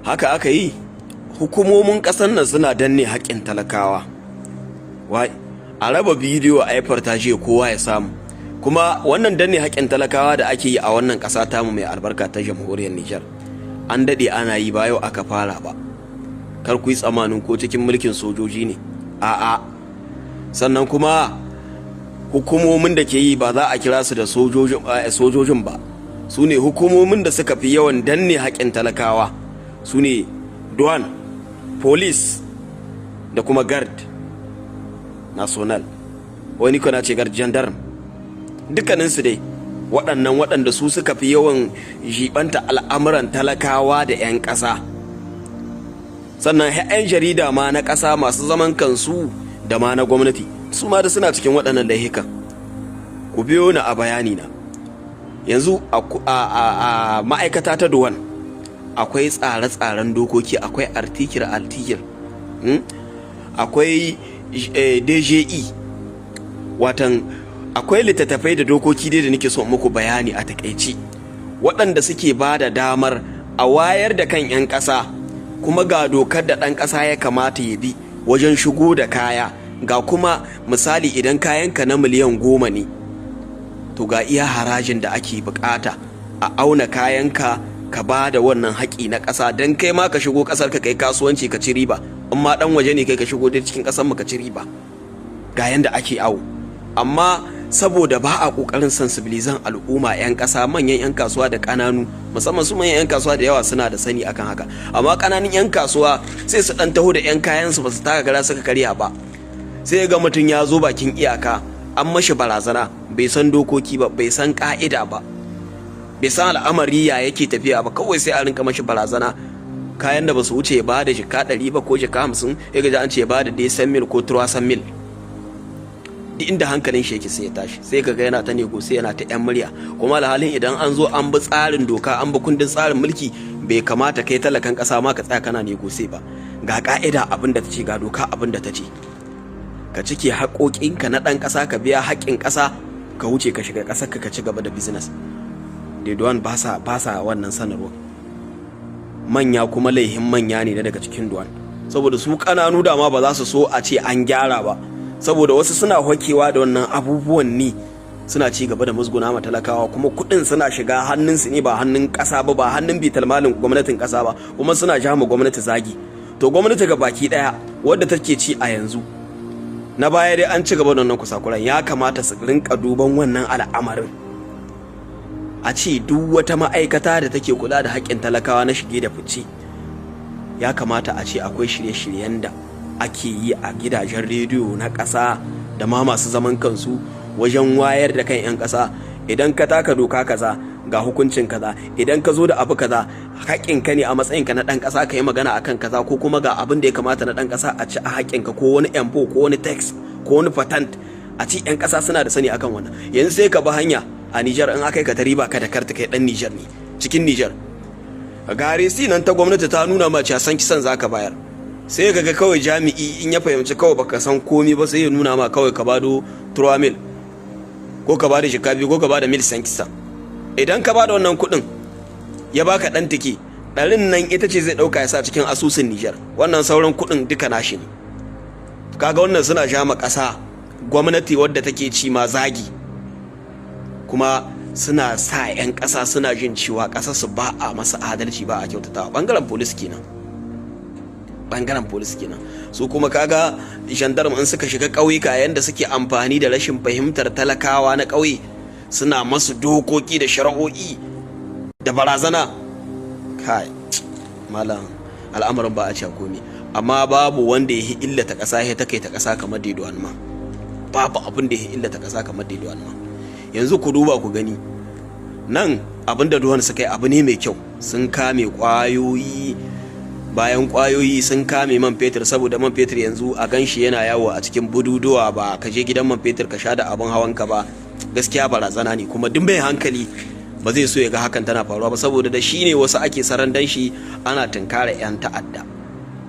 Haka aka yi, hukumomin ƙasar nan suna danne haƙƙin talakawa. Wai a raba bidiyo a yi kowa ya samu. Kuma wannan danne haƙƙin talakawa da ake yi a wannan ƙasa tamu mai albarka ta Jamhuriyar Nijar, an daɗe ana yi, ba yau aka fara ba. Kar ku yi tsammanin ko cikin mulkin sojoji ne, a'a. Sannan kuma hukumomin da ke yi, ba za a kira su da sojojin ba, su ne hukumomin da suka fi yawan danne haƙƙin talakawa, su ne douane, police da kuma garde nationale. Wani kuna ce garde, gendarme, dukkaninsu dai waɗannan, waɗanda su suka fi yawan jibanta al'amuran talakawa da 'yan ƙasa. Sannan 'yan jarida ma na ƙasa masu zaman kansu da ma na gwamnati, su ma da suna cikin waɗannan laifukan. Ku biyo ni a bayani na. Yanzu a ma'aikata ta douane akwai tsare-tsaren dokoki, akwai article article, akwai DGI, watan akwai littattafai da dokoki dai da nake so muku bayani a takaici, waɗanda suke ba da damar a wayar da kan 'yan ƙasa. Kuma ga dokar da ɗan ƙasa ya kamata ya bi wajen shigo da kaya. Ga kuma misali, idan kayanka na miliyan 10 ne, to ga iya harajin da ake bukata a auna kayanka, ka ba da wannan haƙi na ƙasa, don kai ma ka shigo ƙasar ka kai kasuwanci ka ci riba. In ma ɗan waje ne kai, ka shigo cikin ƙasar mu ka ci riba, ga yanda ake awo. Amma saboda ba a ƙoƙarin sensibiliser al'umma, 'yan ƙasa, manyan 'yan kasuwa da ƙananu, musamman su manyan 'yan kasuwa da yawa suna da sani akan haka, amma ƙananun 'yan kasuwa sai su ɗan taho da 'yan kayan su, ba su taka kara suka karya ba, sai ga mutum ya zo bakin iyaka an mashi barazana. Bai san dokoki ba, bai san ka'ida ba, bai san al'amari ya yake tafiya ba. Kawai sai a rinka mashi barazana, kayan da ba su wuce ba da jika 100 ba ko jika 50, ya gaji an ce ba da 200 mille ko 300 mille. Duk inda hankalin shi yake sai ya tashi, sai kaga yana ta nego, sai yana ta yan murya. Kuma alhalin idan an zo an bi tsarin doka, an bi kundin tsarin mulki, bai kamata kai talakan kasa ma ka tsaya kana nego sai ba. Ga ka'ida abin da ta ce, ga doka abin da ta ce, ka cike haƙoƙinka na ɗan ƙasa, ka biya haƙƙin ƙasa, ka wuce ka shiga ƙasar ka ci gaba da business. Douane ba sa wannan sanarwa. Manya kuma, laihin manya ne na daga cikin douane, saboda su ƙananu dama ba za su so a ce an gyara ba, saboda wasu suna hokewa da wannan abubuwan ne, suna ci gaba da musguna ma talakawa. Kuma kuɗin suna shiga hannunsu ne, ba hannun ƙasa ba, ba hannun bitalmalin gwamnatin ƙasa ba, kuma suna ja ma gwamnati zagi. To gwamnati ga baki ɗaya wadda take ci a yanzu, na baya dai an ci gaba da wannan kusakuran, ya kamata su rinka duban wannan al'amarin. A ce duk wata ma'aikata da take kula da haƙƙin talakawa na shige da fice, ya kamata a ce akwai shirye-shiryen da ake yi a gidajen rediyo na ƙasa da ma masu zaman kansu wajen wayar da kan 'yan ƙasa: idan ka taka doka kaza, ga hukuncin kaza; idan ka zo da abu kaza, haƙƙinka ne a matsayinka na ɗan ƙasa ka yi magana akan kaza; ko kuma ga abin da ya kamata na ɗan ƙasa a ci a haƙƙinka, ko wani impôt, ko wani tax, ko wani patente, a ci 'yan ƙasa suna da sani akan wannan. Yanzu sai ka bi hanya a Nijar, in aka yi ka tari ba ka da carte, kai ɗan Nijar ne, cikin Nijar ga reçu nan ta gwamnati ta nuna ma cewa 500 zaka bayar, sai ka ga kawai jami'i in ya fahimci kawai baka san komi ba, sai ya nuna ma kawai ka bado 3 mille, ko ka bada jika 2, ko ka bada 1500. Idan ka bada wannan kuɗin, ya baka ɗan ticket, ɗarin nan ita ce zai ɗauka ya sa cikin asusun Nijar. Wannan sauran kuɗin duka nashi ne. Kaga wannan suna sha ma ƙasa, gwamnati wadda take ci ma zagi, kuma suna sa 'yan ƙasa suna jin cewa ƙasarsu ba a masa adalci, ba a kyautatawa. Ɓangaren police kenan, ɓangaren police kenan. Su kuma kaga gendarme, in suka shiga ƙauyuka, yanda suke amfani da rashin fahimtar talakawa na ƙauye, suna masu dokoki da shari'o'i da barazana. Kai malam, al'amarin ba a ce komi, amma babu wanda ya illata ƙasa ya ta kai ta ƙasa kamar dédouanement ma. Babu abin da ya illata ƙasa kamar dédouanement ma. Yanzu ku duba ku gani nan, abin da douane suka yi abu ne mai kyau. Sun kame ƙwayoyi, bayan ƙwayoyi sun kame man fetur, saboda man fetur yanzu a ganshi yana yawo a cikin bududuwa, ba ka je gidan man fetur ka sha da abin hawanka ba, gaskiya barazana ne. Kuma duk mai hankali ba zai so ya ga hakan tana faruwa ba, saboda da shi ne wasu ake sarandan shi ana tunkara 'yan ta'adda.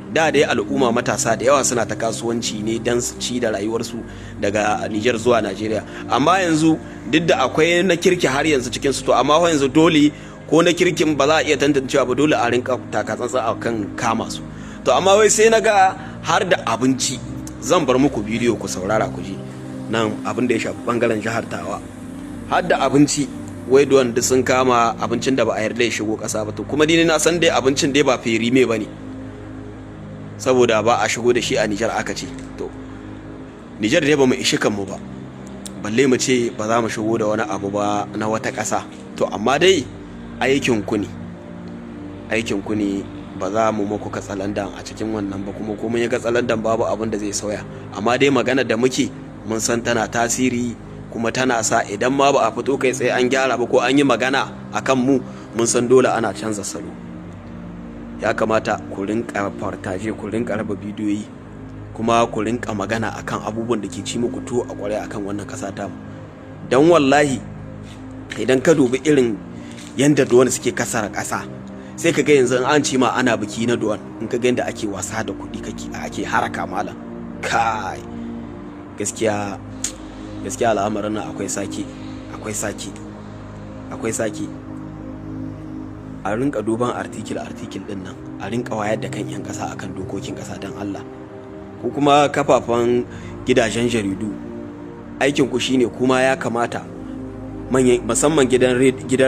Da dai al'umma, matasa da yawa suna ta kasuwanci ne don su ci da rayuwarsu daga Nijar zuwa Najeriya, amma yanzu duk da akwai na kirki har yanzu cikin su, to amma yanzu dole Ko na kirkin ba za a iya tantancewa ba, dole a rinka takatsantsan a kan kama su. To amma wai sai na ga har da abinci. Zan bar muku bidiyo ku saurara ku ji nan abin da ya shafi bangaren jihar Tawa, har da abinci. Wai douane duk sun kama abincin da ba a yarda ya shigo kasa ba. To kuma dai na san dai abincin dai ba périmé ba ne, saboda ba a shigo da shi a Nijar aka ce. To Nijar dai ba mu ishi kanmu ba, balle mu ce ba za mu shigo da wani abu ba na wata ƙasa. To amma dai aikin ku ne, aikin ku ne, ba za mu muku katsalandan a cikin wannan ba. Kuma ko mun yi katsalandan, babu abin da zai sauya. Amma dai magana da muke, mun san tana tasiri, kuma tana sa idan ma ba a fito kai tsaye an gyara ba ko an yi magana a kan mu, mun san dole ana canza salo. Ya kamata ku rinka partager, ku rinka raba bidiyoyi, kuma ku rinka magana akan abubuwan da ke ci muku tuwo a kwarai akan wannan kasa tamu. Don wallahi idan ka dubi irin yanda douane suke kasara kasa, sai ka ga yanzu an ce ma ana biki na douane, in ka ga yanda ake wasa da kuɗi, kake ake haraka, malam, kai, gaskiya gaskiya al'amarin nan akwai sake, akwai sake, akwai sake. A rinka duban article article din nan, a rinka wayar da kan 'yan kasa akan dokokin kasa don Allah. Ko kuma kafafen gidajen jaridu, aikin ku shine kuma ya kamata manyan, musamman gidan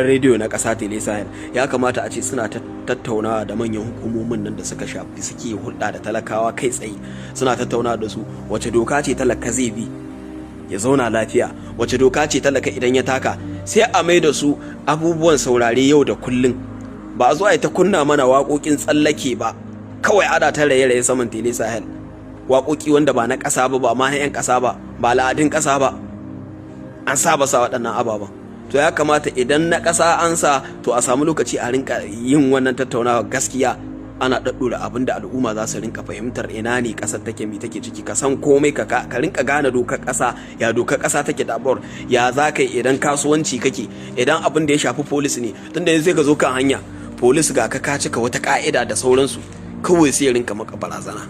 rediyo na ƙasa, Télé Sahel, ya kamata a ce suna tattaunawa da manyan hukumomin nan da suka shafi, suke hulɗa da talakawa kai tsaye. Suna tattaunawa da su, wace doka ce talaka zai bi ya zauna lafiya, wace doka ce talaka idan ya taka. Sai a mai da su abubuwan saurare yau da kullun, ba a zo a yi ta kunna mana waƙoƙin tsallake ba kawai, ana ta raye-raye saman Télé Sahel, waƙoƙi wanda ba na ƙasa ba, ba ma na 'yan ƙasa ba, ba al'adun ƙasa ba. An saba sa waɗannan ababen. To ya kamata idan na ƙasa an sa, to a samu lokaci a rinka yin wannan tattaunawa gaskiya, ana ɗaɗɗura abin da al'umma za su rinka fahimtar ina ne ƙasar take, mi take ciki. Ka san komai, ka rinka gane dokar ƙasa, ya dokar ƙasa take dabar, ya za ka yi idan kasuwanci kake, idan abin da ya shafi police ne. Tunda yanzu sai ka zo kan hanya, police ga ka ka cika wata ka'ida da sauransu, kawai sai ya rinka maka barazana,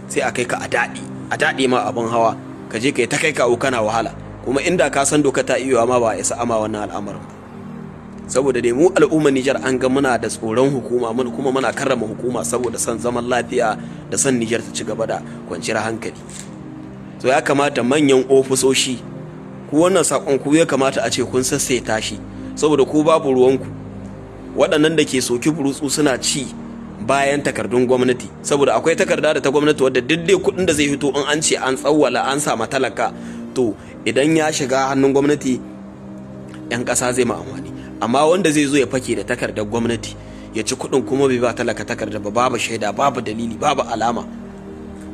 sai a kai ka a daɗi, a daɗe ma abin hawa, ka je ka yi ta kai kawo kana wahala. Kuma inda ka san doka, ta iya ma ba a isa ama wannan al'amarin ba. Saboda dai mu al'ummar Nijar an ga muna da tsoron hukuma, mun kuma muna karrama hukuma saboda son zaman lafiya da son Nijar ta ci gaba da kwanciyar hankali. To ya kamata manyan ofisoshi, ku wannan sakon ku ya kamata a ce kun sassaita shi, saboda ku babu ruwanku. Waɗannan da ke soki burutsu suna ci bayan takardun gwamnati, saboda akwai takarda da ta gwamnati wadda duk dai kuɗin da zai fito, in an ce an tsawwala an sama talaka, to idan ya shiga hannun gwamnati, 'yan ƙasa zai ma amfani. Amma wanda zai zo ya fake da takardar gwamnati ya ci kuɗin, kuma bai ba talaka takarda ba, babu shaida, babu dalili, babu alama,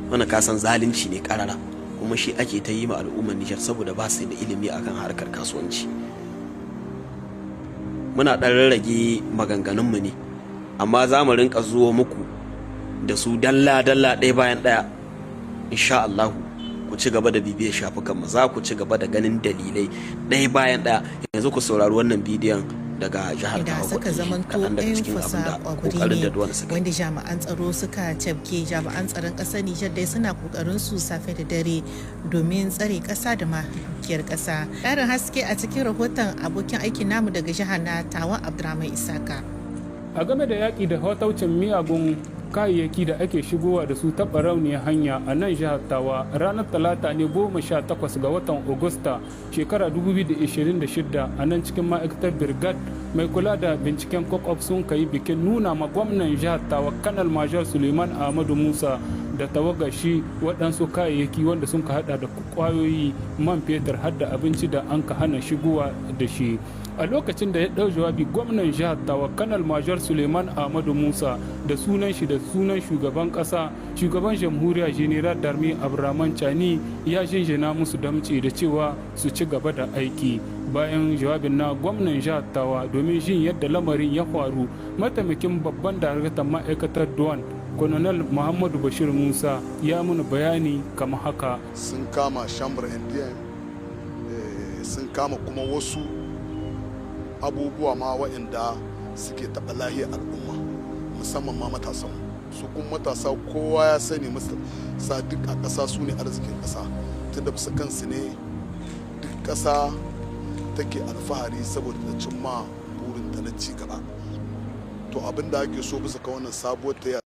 wannan kasan zalunci ne karara. Kuma shi ake ta yi ma al'ummar Nijar saboda ba su da ilimi akan harkar kasuwanci. Muna ɗan rarrage maganganunmu ne, amma za mu rinka zuwa muku da su dalla-dalla, ɗaya bayan ɗaya, insha Allahu. Ku ci gaba da bibiyar shafukanmu, za ku ci gaba da ganin dalilai ɗaya bayan ɗaya. Yanzu ku saurari wannan bidiyon daga jihar Da Tawa, suka zamanto kaɗan daga 'yan cikin abin fasa da kwabri ƙoƙarin da ne douane suka yi. wanda jami'an tsaro suka cafke. Jami'an tsaron ƙasar Nijar dai suna ƙoƙarin su safe da dare domin tsare ƙasa da ma dukiyar ƙasa. Ƙarin haske a cikin rahoton abokin aikin namu daga jihar na Tawa, Abdurrahman Isaka. A game da yaƙi da fataucin miyagun kayayyaki da ake shigowa da su ta barauniyar hanya a nan jihar Tawa, ranar Talata ne 18 ga watan Agusta shekara 2026, a nan cikin ma'aikatar brigade mai kula da binciken kwakwaf sun kai bikin nuna ma gwamnan jihar Tawa, Kanal Major Suleiman Ahmadu Musa, da tawagashi waɗansu kayayyaki wanda sun ka hada da kwayoyi, man fetur, har da abinci da an ka hana shigowa da shi. A lokacin da ya ɗau jawabi, gwamnan jihar Tawa, Kanal Major Suleiman Ahmadu Musa, da sunan shi da sunan shugaban ƙasa, shugaban jamhuriya General D'Armée Abdurrahman Chani, ya jinjina musu damce da cewa su ci gaba da aiki. Bayan jawabin na gwamnan jihar Tawa, domin jin yadda lamarin ya faru, mataimakin babban daraktan ma'aikatar douane, Colonel Muhammadu Bashir Musa, ya muna bayani kamar haka. Sun kama chanvre indien, sun kama kuma wasu abubuwa ma waɗanda suke taɓa lahiyar al'umma, musamman ma matasan su. Kuma matasa, kowa ya sani sa duk a ƙasa su ne arzikin ƙasa, tunda bisa kansu ne duk ƙasa take alfahari saboda ta cimma burinta. gurinta na ci gaba. To abin da ake so bisa ka wannan sabuwar ta